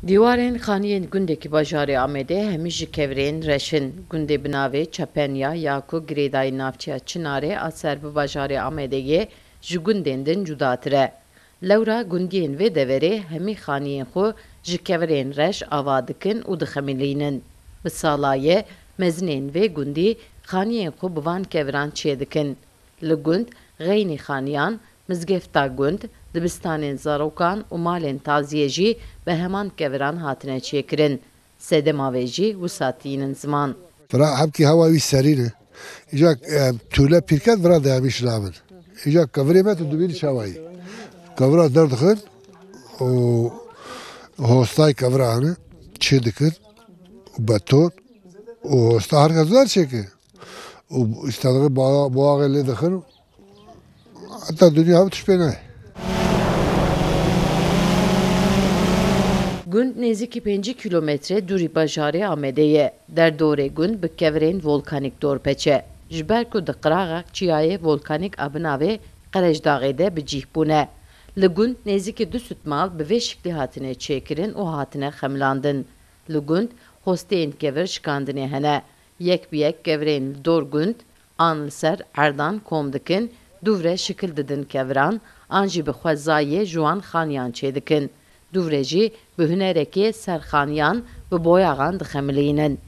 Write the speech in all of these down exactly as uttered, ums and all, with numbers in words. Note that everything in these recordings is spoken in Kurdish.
Dîwarên xaniyên gundekî bajarê Amedê hemî ji kevirên reş in. Gundê bi navê Çepenya ya ku girêdayî navçeya Çinarê a ser bi bajarê Amedê yê ji gundên din cudatir e. Lewra gundiyên vê deverê hemî xaniyên xwe ji kevirên reş ava dikin û dixemilînin. Bi sala ye mezinên vê gundî xaniyên xwe bi van keviran çêdikin. Li gund xeynîxaniyan, mizgefta gund, dibistanên zarokan û malên taziyê jî bi heman keviran hatine çêkirin. Sedema vê jî wisa tînin ziman. Vira hebkî hewa wî serîn e. Îca, e, tûle pîrket vira dayamîş nabin. Îca kevirê me tu dibînî çawayî. Kevira derdixin û hostay kevira hene çê dikin û beton û hosta her kes dar çêke. Û îşte boğa-, boğaxê lê dixin. Heta dinya ew tişt pê nayê. Gund nêzîkî pêncî kîlometre dûrî bajarê Amedê ye. Derdorê gund bi kevirên volkanîk dorpeç e. Ji ber ku di qiraxek çiyayê volkanîk a bi navê Qerejdaxê de bi cih bûne. Li gund nêzîkî du sed mal bi vê şiklî hatine çêkirin û hatine xemilandin. Li gund hosteyên kevir şikandinê hene. Yek bi yek kevirên li dor gund an li ser erdan kom dikin, dûvre şikil didin keviran, an jî bi xwezayê ji wan xaniyan çêdikin. Dûvre jî bi hunerekê ser xaniyan bi boyaxan dixemilînin.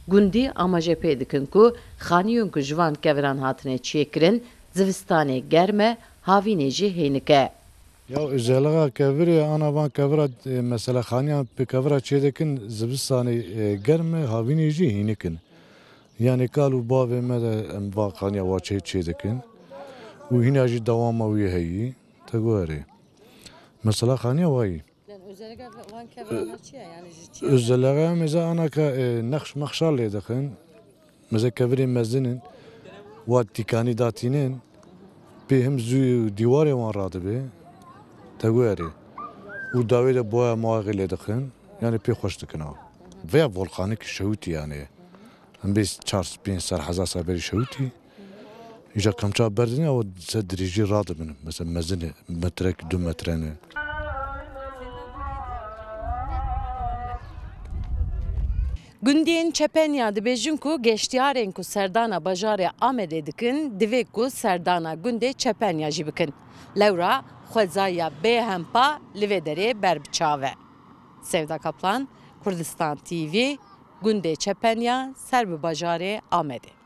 Gundî amaje pê dikin ku xaniyên ku ji van keviran hatine çêkirin, zivistanê germ e, havînê jî hênik e. Ya, özelliğa kevirê, ana van kevira, e, mesela xaniyan bi kevira çêdikin, zivistanê, e, germ e, havînê jî hênik in. Yanî kal û bavê me de em va xaniya wa çê, çê dikin û hîna jî dewama wî heyî, te guherê. Mesela xaniya wayî. Lan özelliğe van keviran çi ye? Yani ji çi ye? Özelliğe em êze anaka, e, nexş mexşa lê dixin. Mesela kevirê mezin in, wa tîkanî datînin, pê him zû dîwarê wan radibe, te guherê. Û dawê de boya mawexê lê dixin, yani pê xweş dikin ew. Veya volkanik şewitî yani. Em bê çar pênc ser hezar ser berî şewitî. Îja kemça berdin ya, o ser dirêjî radibin. Mesela mezin e, metrek, du metre ne. Gundiyên Çepenya dibêjin ku geştiyarên ku serdana bajarê Amedê dikin, divê ku serdana gundê Çepenya jî bikin. Lewra xwezaya bêhempa li vê derê ber bi çav e. Sevda Kaplan, Kurdistan T V, gundê Çepenya ser bi bajarê Amedê.